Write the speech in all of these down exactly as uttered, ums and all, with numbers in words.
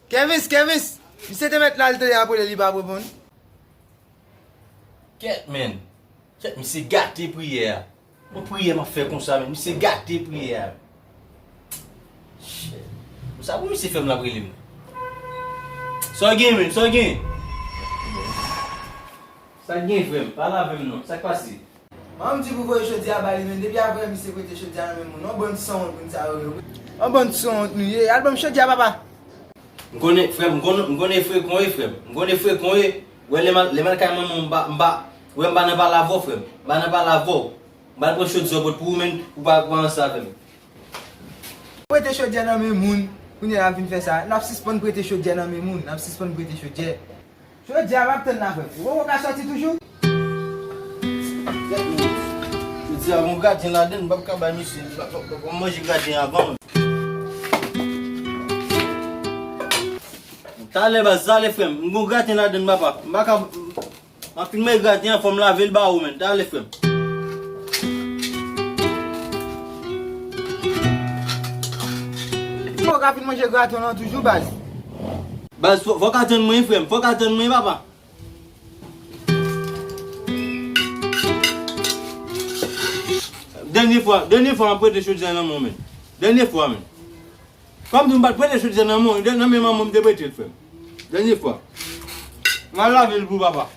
Kèvis, Kèvis! Misye te mèt la, l tande apre li, li pa reponn. Kèt, menn. Kèt, misye gate priyè a. Bon, priyè m ap fè konsa, menn. Misye gate priyè a. Shit. Sa pou misye fè m l ap rele m. Sa w gen, menn? Sa w gen? Sa k gen, frè m? Pale avè m non. Sa k pase? Manman m di pou voye chodyè a ba li, men depi apre misye prete chodyè a nan men moun. On bann sanwont moun sa yo ye wi. On bann sanwont nou ye. Al ban m chodyè a, papa. M konnen, frè m, m konnen, m konnen frekan w ye, frè m. M konnen frekan w ye. Wè, lè m al, lè m al kay manman w, m pa, m pa, wè, m pa nan pale avè w, frè m. M pa nan pale avè w. M pral pran chodyè w pot pou ou, men ou pa, ou pa ansanm avè m. Prete chodyè nan men moun. Kounye a n ap vin fè sa. N ap sispann prete chodyè nan men moun. N ap sispann prete chodyè. Chodyè a p ap tann la, frè m. Ou poko ka sòti toujou? Chodyè a gon graten ladan l, m p ap ka bay misye. M p ap, m p ap manje graten avan. Talè, baz, talè, frè m. M gon graten ladan l, papa. M pa ka, m ap fin manje graten an, fò m lave l ba ou, menn. Talè, frè m. Ou ka fin manje graten w lan toujou, baz. Baz, fò, fò w ka tann mwen, frè m. Fò w ka tann mwen, papa. Dènye fwa, dènye fwa m ap prete chodyè nan men w, menn. Dènye fwa, menn. Kòm si m pa t prete chodyè nan men w, nan men manman m te prete l, frè m. Dènye fwa. M al lave l pou papa.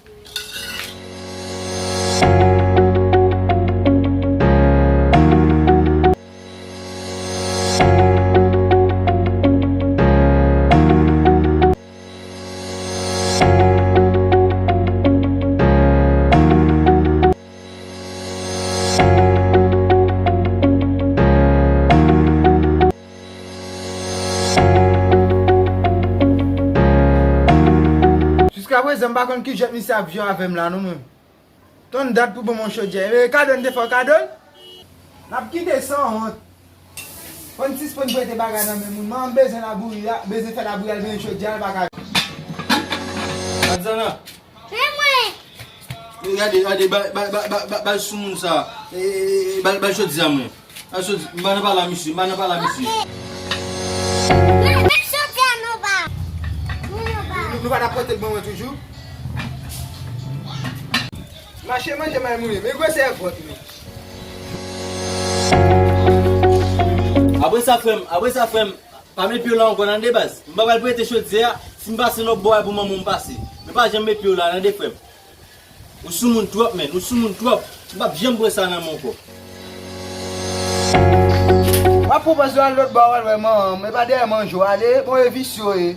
Jiskaprezan, m pa konn ki jwèt misye ap jwe avè m la, non, mwen. Tann dat pou ban m yon chodyè. E kado n te fè w kado l? N ap kite sanwont. Fò n sispann prete bagay nan men moun. Manman m bezwen labouyi, bezwen fè labouyi, al benyen chodyè a, l pa ka. Adzana. Men mwen. Gade, gade, ba, ba, ba, ba, ba, ba l sou moun sa. E, e, e, ba, ba l chodyè a mwen. Ba l chodyè, m pa nan pale a misye, m pa nan pale a misye. Ok. Men, men chodyè a non, ba. Non, non, ba. Nou, nou pa t ap pote l ban mwen toujou? Mache manje may mouye, men gwosè vant li. Apre sa, frè m, apre sa, frè m, pa met pye w la ankò, tande, baz. M pa pral prete chodyè a, si m pase lòt bò a, pou manman m pase. Men pa janm met pye w la, tande, frè m. Ou sou moun twòp, menn, ou sou moun twòp. M p ap janm pran sa nan men w ankò. W ap pran pòz ou al lòt bò a, w al wè manman m, e pa dèyè manje w ale, bon, e visye w ye.